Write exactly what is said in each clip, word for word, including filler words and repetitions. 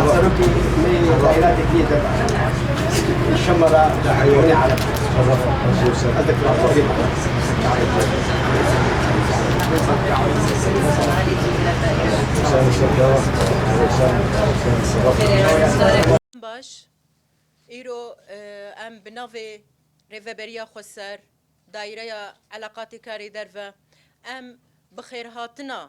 سەرۆکی دایرەتێکی دەبە شەمەرە عیونی عەرەب. Baş, îro, e, em bi navê Rêveberiya Xweser, Daireya Eleqatê Karê Derve, em bi xêrhatina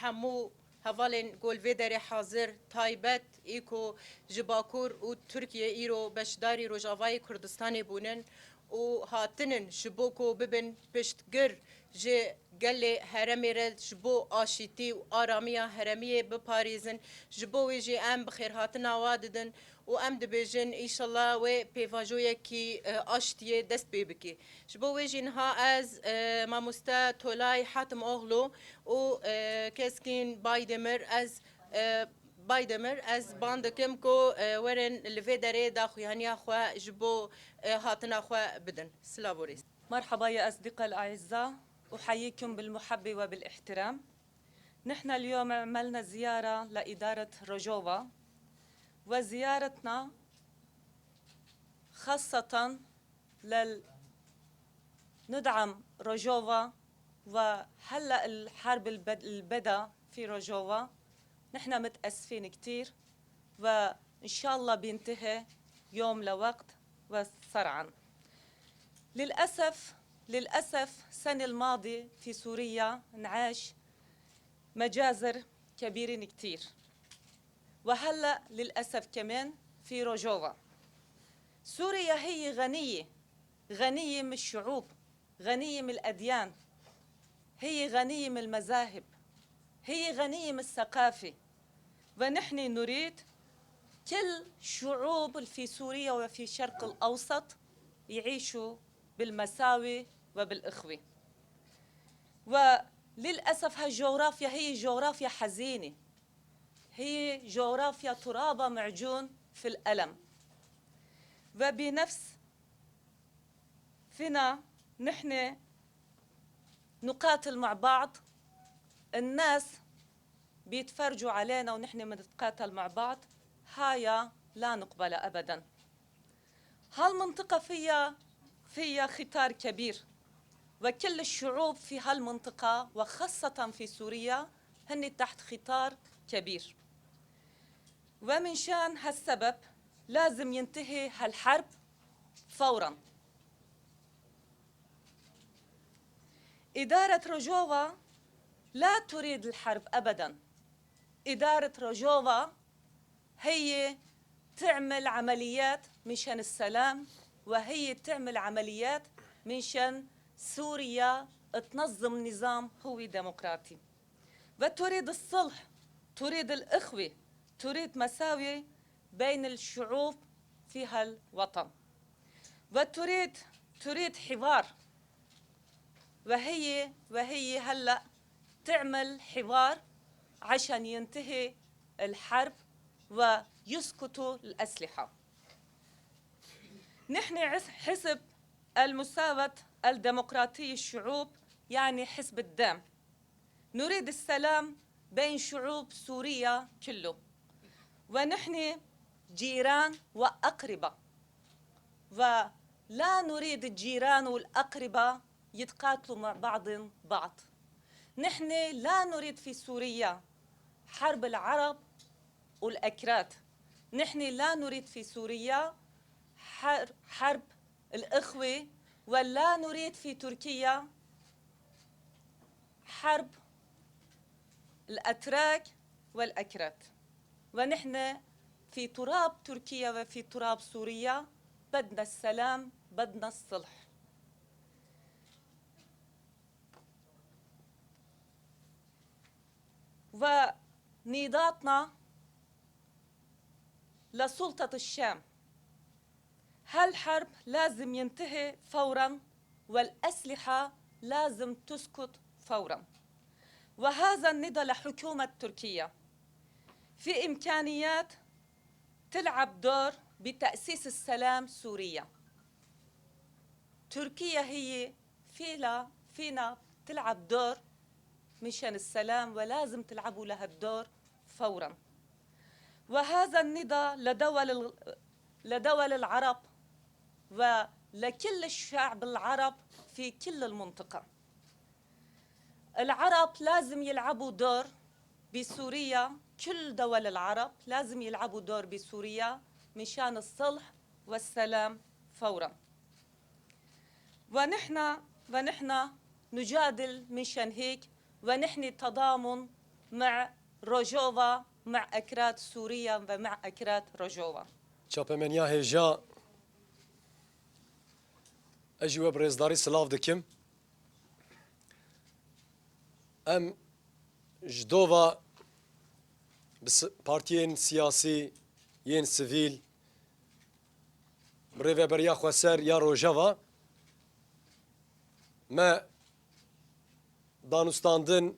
hemû hevalên ku li vê derê hazir, taybet ê ku ji Bakur û Tirkiyê îro beşdarî Rojavayê Kurdistanê bûnin û hatinin ji bo ku bibin piştgir ji gelê herêmê re ji bo aşîtî û aramiya herêmiyê biparêzin. Ji bo wê jî em bi xêrhatina wa didin û em dibêjin, înşallah wê pêvajoyekî, e, aştiyê dest pê bike. Ji bo wê jî niha ez, e, mamoste Tolay Hatimoğlu û, e, Keskin Baydemir, ez, e, Baydemir, ez ban dikim ku, e, werin li vê derê daxuyaniya xwe ji bo, e, hatina xwe bidin. Silav û rêz. مرحبا يا أصدقاء الأعزاء، أحييكم بالمحبة وبالاحترام. نحن اليوم عملنا زيارة لإدارة رجوفا، وزيارتنا خاصة لل-، ندعم رجوفا، وهلأ الحرب البد-، البدا في رجوفا، نحن متأسفين كتير، وإن شاء الله بينتهي يوم لوقت وسرعا. للأسف، للأسف السنة الماضية في سوريا انعاش مجازر كبيرين كتير، وهلأ للأسف كمان في رجوفا. سوريا هي غنية، غنية من الشعوب، غنية من الأديان، هي غنية من المذاهب، هي غنية من الثقافة، ونحن نريد كل الشعوب في سوريا وفي الشرق الأوسط يعيشوا بالمساوي وبالإخوة. وللأسف هالجغرافيا هي جغرافيا حزينة، هي جغرافيا ترابها معجون في الألم. وبنفس فينا نحن نقاتل مع بعض، الناس بيتفرجوا علينا ونحن بنتقاتل مع بعض، هاي لا نقبلها أبدا. هالمنطقة فيها، فيها خطر كبير، وكل الشعوب في هالمنطقة وخاصة في سوريا هن تحت خطر كبير. ومن شان هالسبب لازم ينتهي هالحرب فورا. إدارة رجوفا لا تريد الحرب أبدا. إدارة رجوفا هي تعمل عمليات من شان السلام، وهي تعمل عمليات من شان سوريا تنظم نظام هوي ديمقراطي، وتريد الصلح، تريد الإخوة، تريد مساوي بين الشعوب في هالوطن، وتريد، تريد حوار، وهي، وهي هلأ تعمل حوار عشان ينتهي الحرب ويسكتوا الأسلحة. نحن عس-، حزب المساواة الديمقراطية الشعوب، يعني حزب الدعم، نريد السلام بين شعوب سوريا كله، ونحن جيران وأقرباء، ولا نريد الجيران والأقرباء يتقاتلوا مع بعض بعض. نحن لا نريد في سوريا حرب العرب والأكراد. نحن لا نريد في سوريا حر-، حرب الإخوة، ولا نريد في تركيا حرب الأتراك والأكراد. ونحن في تراب تركيا وفي تراب سوريا بدنا السلام، بدنا الصلح. ونيضاتنا لسلطة الشام. هالحرب لازم ينتهي فورا، والأسلحة لازم تسكت فورا. وهذا النداء لحكومة تركيا، في إمكانيات تلعب دور بتأسيس السلام سوريا. تركيا هي فيلا-، فينا تلعب دور مشان السلام، ولازم تلعبوا لهالدور فورا. وهذا النداء لدول ال-، لدول العرب ولكل الشعب العرب في كل المنطقة. العرب لازم يلعبوا دور بسوريا، كل دول العرب لازم يلعبوا دور بسوريا مشان الصلح والسلام فورا. ونحن، ونحن نجادل مشان هيك، ونحن تضامن مع روجوفا، مع أكراد سوريا ومع أكراد روجوفا. Çapemeniya hêja, ez jî we bi rêzdarî silav dikim. Em ji dova bi si-, partiyên siyasî, yên sivîl, bi Rêveberiya Xweser ya Rojava me danûstandin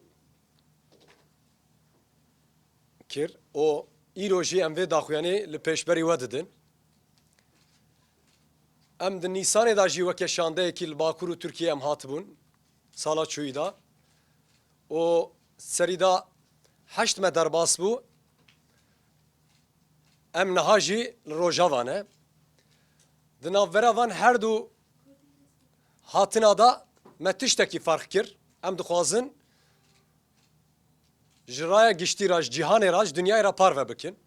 kir û îro jî em vê daxuyanî li pêşberî we didin. Em di Nîsanê de jî weke şandeyekî li Bakur û Tirkiyê em hatibûn, sala çûyî de. Û serî de heşt me derbas bû. Em niha jî li Rojava ne. Di navbera van her du hatina de me tiştekî ferq kir. Em dixwazin ji raya giştî re, ji cîhanê re, ji dinyayê re parve bikin.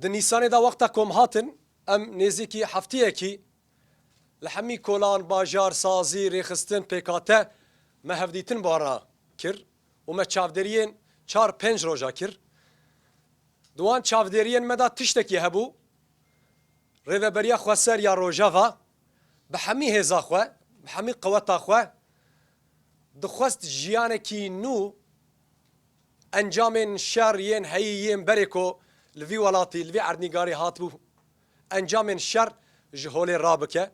Di Nîsanê de wexta ku em hatin, em nêzîkî heftiyekî li hemî kolan, bajar, sazî, rêxistin, pêkhate me hevdîtin bi wan re kir û me çavdêriyên çar pênc roja kir. Di wan çavdêriyên me de tiştekî hebû. Rêveberiya Xweser ya Rojava bi hemî hêza xwe, bi hemî qeweta xwe dixwest jiyanekî nû, encamên şer yên heyî yên berê ku li vî welatî, li vî erdnîgarî hatibû, encamên şer ji holê rabike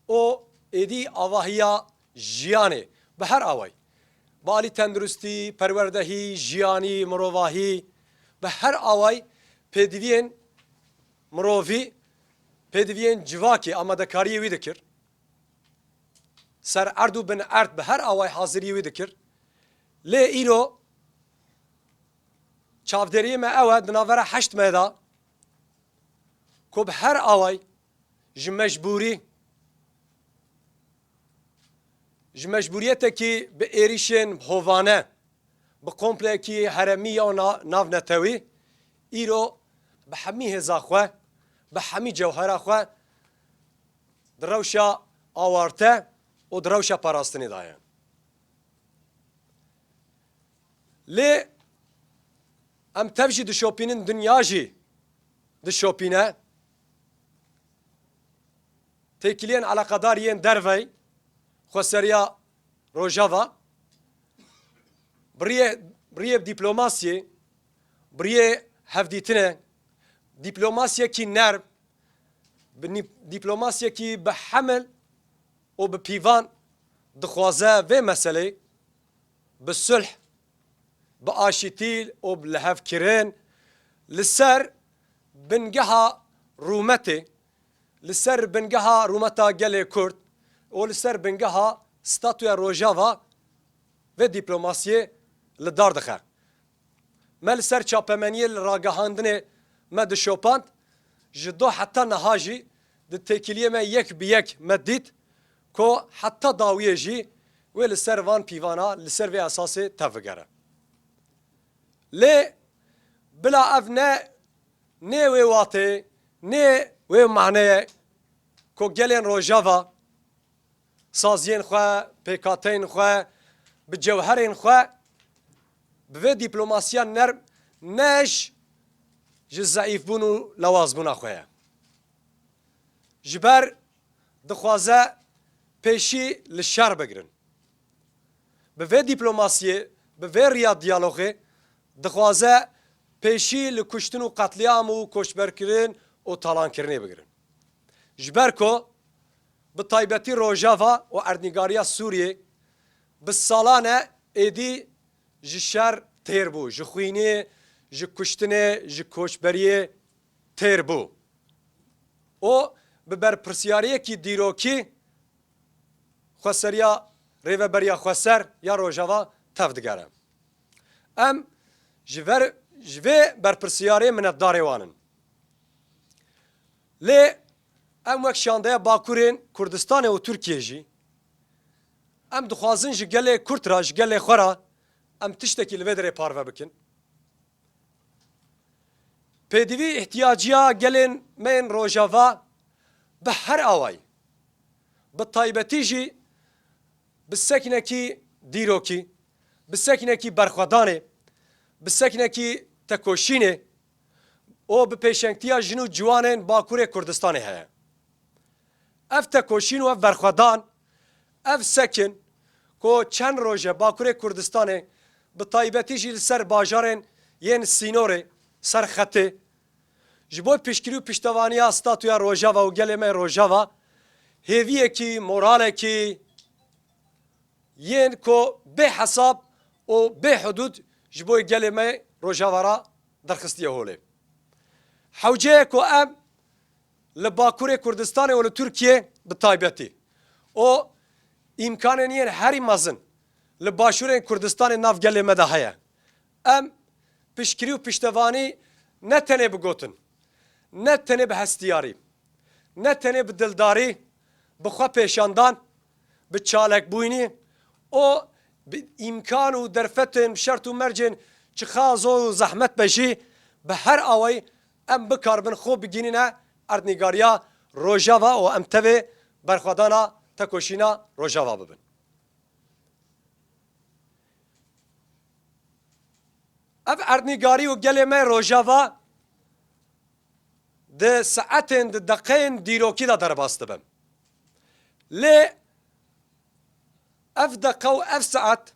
û êdî avahiya jiyanê bi her awayî, bi alî tenduristî, perwerdehî, jiyanî, mirovahî, bi her awayî pêdiviyên mirovî, pêdiviyên civakê amadekariyê wî dikir. Ser erd û bin erd bi her awayî haziriyê wî dikir. Lê îro çavdêriyê me ew e, di navbera heşt me de ku bi her awayî ji mecbûrî, ji mecbûriyetekî bi êrîşên hovane, bi komplekî heremî ya na-, navnetewî, îro bi hemî hêza xwe, bi hemî cewhera xwe di rewşa awarte û di rewşa parastinê de ye. Lê em tev jî dişopînin, dinya jî dişopîne. Têkiliyên eleqedar yên derveyî, xweseriya Rojava, bi riyê, bi riyê dîplomasiyê, bi riyê hevdîtinê, dîplomasiyekî nerm, bi nî-, dîplomasiyekî bi hemil û bi pîvan dixwaze vê meseleyê bi sulh, bi aşîtî û bi lihevkirin li ser bingeha rûmetê, li ser bingeha rûmeta gelê Kurd û li ser bingeha statûya Rojava vê dîplomasiyê li dar dixe. Me li ser çapemeniyê li ragihandinê me dişopand, ji do heta niha jî di têkiliyê me yek bi yek me dît ku heta dawiyê jî wê li ser van pîvana, li ser vê esasê tevbigere. Lê bila ev ne, nê wê watê, nê wê maneyê ku gelên Rojava saziyên xwe, pêkhateyên xwe, bi cewherên xwe, bi vê dîplomasiya nerm ne ji, ji zeîfbûn û lewazbûna xwe ye. Ji ber dixwaze pêşî li şer bigirin. Bi vê dîplomasiyê, bi vê riya diyalogê dixwaze pêşî li kuştin û qetlîam û koçberkirin û talankirinê bigirin. Ji ber ku bi taybetî Rojava û erdnîgariya Sûriyê bi salan e êdî ji şer têr bû, ji xwînê, ji kuştinê, ji koçberiyê têr bû. Û bi berpirsiyariyekî dîrokî xweseriya Rêveberiya Xweser ya Rojava tevdigere. Em ji ver, Ji vê berpirsiyarê minetdarê wan in. Lê em wek şandeya Bakurên Kurdistanê û Tirkiyê jî, em dixwazin ji gelê Kurd re, ji gelê xwe re em tiştekî li vê derê parve bikin. Pêdivî îhtiyaciya gelên me yên Rojava bi her awayî, bi taybetî jî bi seknekî dîrokî, bi seknekî berxwedanê, bi seknekî tekoşînê û bi pêşengtiya jin û ciwanên Bakurê Kurdistanê heye. Ev tekoşîn û ev berxwedan, ev sekin ku çend roj e Bakurê Kurdistanê, bi taybetî jî li ser bajarên yên sînorê, ser xetê, ji bo piştgirî û piştevaniya statûya Rojava û gelê me Rojava, hêviyekî, moralekî yên ku bê hesab û bê hudûd ji bo gelê me Rojava re derxistiye holê. Hewce ye ku em li Bakurê Kurdistanê û li Tirkiyê bi taybetî û îmkanên yên herî mezin li başûrên Kurdistanê nav gelê me de heye. Em piştgirî û piştevanî ne tenê bi gotin, ne tenê bi hestiyarî, ne tenê bi dildarî, bi xwe pêşandan, bi çalakbûyînî û bi îmkan û derfetên, bi şert û mercên çiqa zor û zehmet be jî, bi her awayî em bikaribin xwe bigihînîne erdnîgariya Rojava û em tevê berxwedana tekoşîna Rojava bibin. Ev erdnîgarî û gelê me Rojava di saetên, di deqeyên dîrokî de derbas dibe. Lê ev deqe û ev saet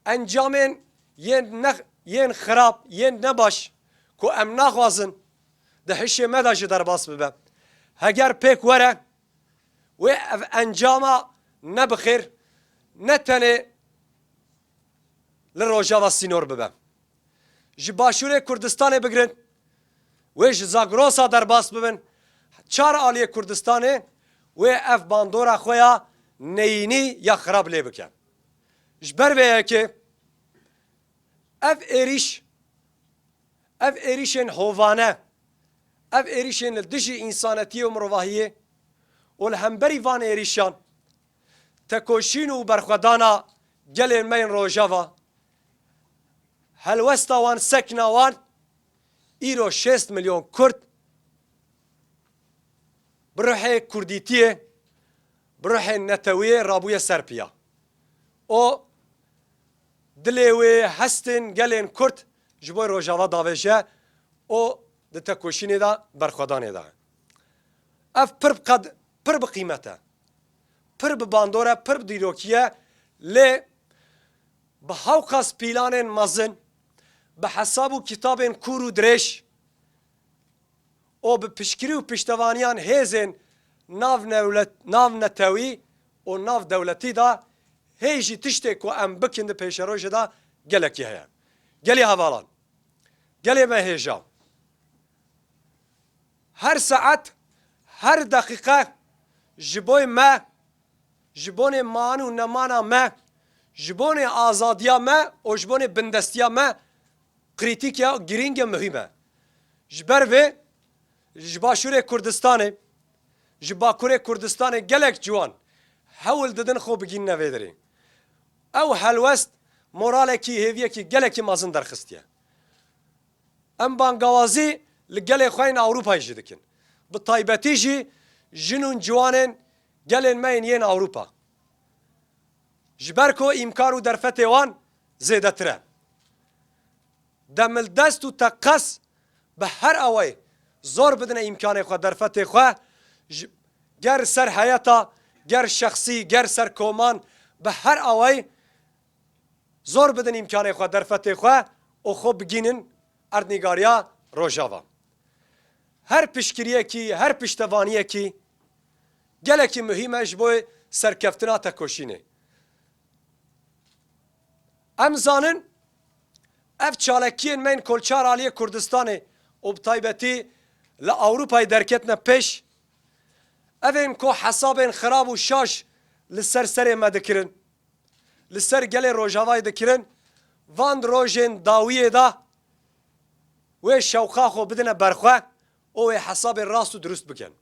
encamên yên ne, yên xirab, yên nebaş ku em naxwazin di hişê me de jî derbas bibe. Heger pêk were, wê ev encama ne bi xêr, ne tenê li Rojava sînor bibe. Ji Başûrê Kurdistanê bigirin, wê ji Zagrosa derbas bibin, çar aliyê Kurdistanê wê ev bandora xwe ya neyînî ya xirab lê bike. Ji ber vê yekê ev êrîş, ev êrîşên hovane, ev êrîşên li dijî însanetiyê û mirovahiyê û li hemberî van êrîşan tekoşîn û berxwedana gelên me yên Rojava, helwesta wan, sekna wan, îro şêst milyon Kurd bi ruhê Kurdîtiyê, bi ruhê netewiyê rabûye ser piya. Û dilê wê, hestên gelên Kurd ji bo Rojava davêje û di tekoşînê de, berxwedanê de. Ev pir bi qed-, pir bi qîmet e. Pir bi bandor e, pir bi dîrokî ye. Lê bi hewqas pîlanên mezin, bi hesab û kitabên kûr û dirêj û bi piştgirî û piştevaniyan hêzên nav newlet-, nav netewî û nav dewletî de hê jî tiştê ku em bikin di pêşerojê de gelekî heye. Gelî hevalan, gelê me hêja, her saet, her deqîqe ji bo me, ji bonê man û nemana me, ji bonê azadiya me û ji bonê bindestiya me krîtîk e, girîng e, muhîm e. Ji ber vê ji Başûrê Kurdistanê, ji Bakurê Kurdistanê gelek ciwan hewl didin xwe bigihînine vê derê. Ew helwest moralekî, hêviyekî gelekî mezin derxistiye. Em bangawazî li gelê xwe yên Ewropayê jî dikin. Bi taybetî jî jin û ciwanên gelên me yên yên Ewropa. Ji ber ku îmkan û derfetê wan zêdetir e. Demildest û teqez bi her awayî zor bidine îmkanê xwe, derfetê xwe, ji, ger ser heyeta, ger şexsî, ger ser koman, bi her awayî zor bidin îmkanê xwe, derfetê xwe û xwe bigînin erdnîgariya Rojava. Her piştgiriyekî, her piştevaniyekî gelekî muhîm e ji bo serkeftina tekoşînê. Em zanin, ev çalakiyên me yên kolçar aliyê Kurdistanê û bi taybetî li Ewropayê derketine pêş, ev ên ku hesabên xirab û şaş li ser serê me dikirin, li ser gelê Rojavayê dikirin, van rojên dawiyê de wê şewqa xwe bidine ber xwe û wê hesabê rast û dirust bikin.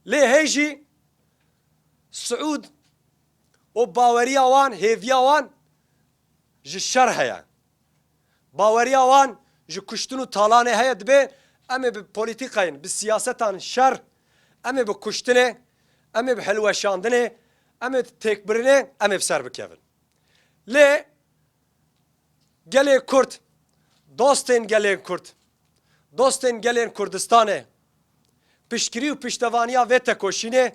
Lê hê jî siûd û baweriya wan, hêviya wan ji şer heye. Baweriya wan ji kuştin û talanê heye, dibê em ê bi polîtîkayên, bi siyasetan şer, em ê bi kuştinê, em ê bi hilweşandinê, em ê têkbirinê, em ê bi ser bikevin. Lê gelê Kurd, dostên gelên Kurd, dostên gelên Kurdistanê, piştgirî û piştevaniya vê tekoşînê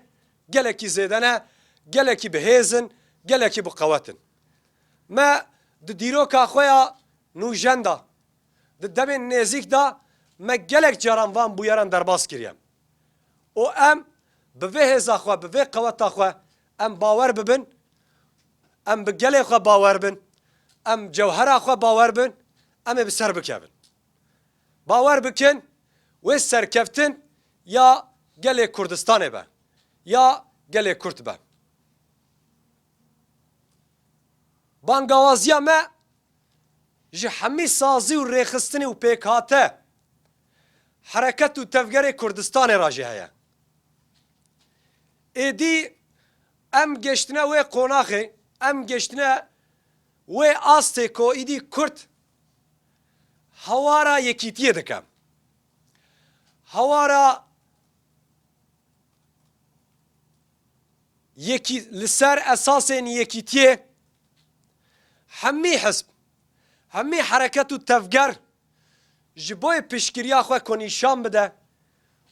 gelekî zêde ne, gelekî bi hêz in, gelekî bi qewet in. Me di dîroka xwe ya nûjen de, di demên nêzîk de me gelek caran van bûyeran derbas kiriye. Û em bi vê hêza xwe, bi vê qeweta xwe em bawer bibin, em bi gelê xwe bawer bin, em cewhera xwe bawer bin, em ê bi ser bikevin. Bawer bikin, wê serkeftin ya gelê Kurdistanê be, ya gelê Kurd be. Bangawaziya me ji hemî sazî û rêxistinê û pêkhate, hereket û tevgerê Kurdistanê re jî heye. Êdî em geştine wê qonaxê, em geştine wê astê ku êdî Kurd hewara yekîtiyê dike. Hewara yekî-, li ser esasên yekîtiyê hemî hizb, hemî hereket û tevger ji bo yê piştgiriya xwe ku nîşan bide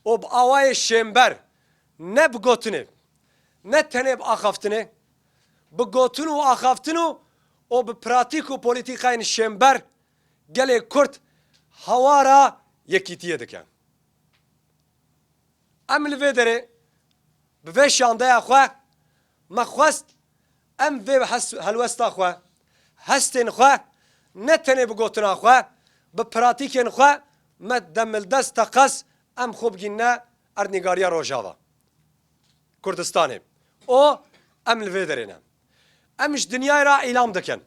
û bi awayê şênber, ne bi gotinê, ne tenê bi axaftinê, bi gotin û axaftin û, û bi pratîk û polîtîkayên şênber gelê Kurd hewara yekîtiyê dike. Em li vê derê bi vê şandeya xwe me xwest em vê hes-, helwesta xwe, hestên xwe, ne tenê bi gotina xwe, bi pratîkên xwe me demildest teqez em xwe bigînine erdnîgariya Rojava Kurdistanê. Û em li vê derê ne. Em ji dinyayê re îlam dikin.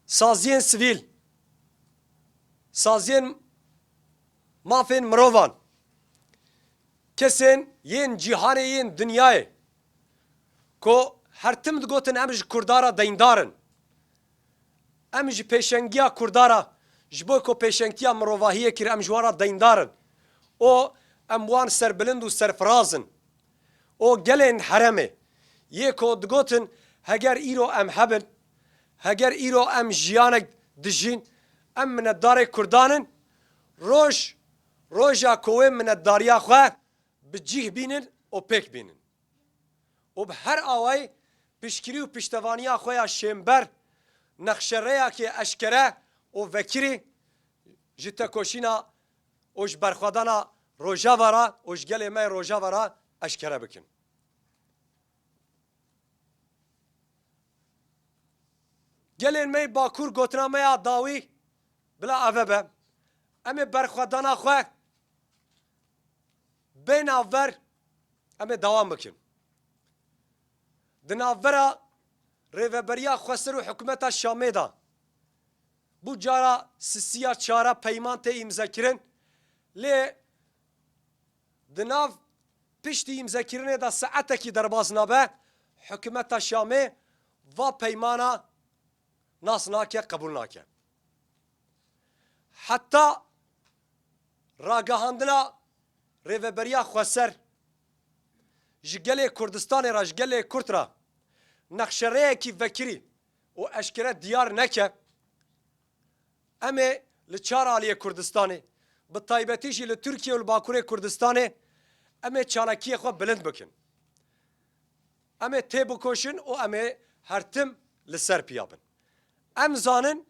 Saziyên sivîl, saziyên mafên mirovan, kesên yên cîhanê yên dinyayê ku her tim digotin em ji Kurda re deyndar in. Em ji pêşengiya Kurda re, ji bo ku pêşengtiya mirovahiyê kir, em ji wan re deyndar in. Û em wan serbilind û serfiraz in. Û gelên herêmê yê ku digotin heger îro em hebin, heger îro em jiyanek dijîn, em minetdarê Kurdan in, roj, roja ku wê minetdariya xwe bi cih bînin û pêk bînin. Û bi her awayî piştgirî û piştevaniya xwe ya şênber, nexşerêyakê eşkere û vekirî ji tekoşîna û ji berxwedana Rojava re û ji gelê me yê Rojava re eşkere bikin. Gelên me yê Bakur, gotina me ya dawî bila eve be. Em ê berxwedana xwe bê navber, em ê dewam bikin. Di navbera Rêveberiya Xweser û Hikûmeta Şamê de bû cara sisiya çara peyman tê îmzekirin, lê di nav piştî îmzekirinê de saetekî derbas nabe, Hikûmeta Şamê va peymana nas nake, qebûl nake. Heta ragihandina Rêveberiya Xweser ji gelê Kurdistanê re, ji gelê Kurd re nexşerêyekî vekirî û eşkere diyar neke, em ê li çar aliyê Kurdistanê, bi taybetî jî li Tirkiye û li Bakurê Kurdistanê, em ê çalakiyê xwe bilind bikin. Em ê têbikoşin û em ê her tim li ser piya bin. Em zanin,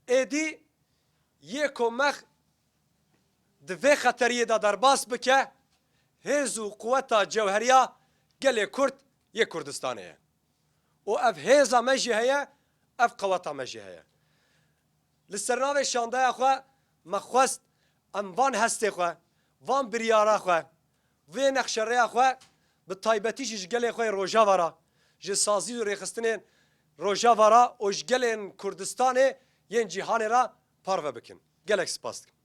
êdî yê ku me di vê xeteriyê de derbas bike, hêz û quweta cewheriya gelê Kurd yê Kurdistanê ye. Û ev hêza me jî heye, ev qeweta me jî heye. Li ser navê şandeya xwe me xwest em van hestê xwe, van biryara xwe, vê nexşerêya xwe, bi taybetî jî ji gelê xwe yê Rojava re, ji sazî û rêxistinên Rojava re û ji gelên Kurdistanê yên cîhanê re parve bikin. Gelek spas dikim.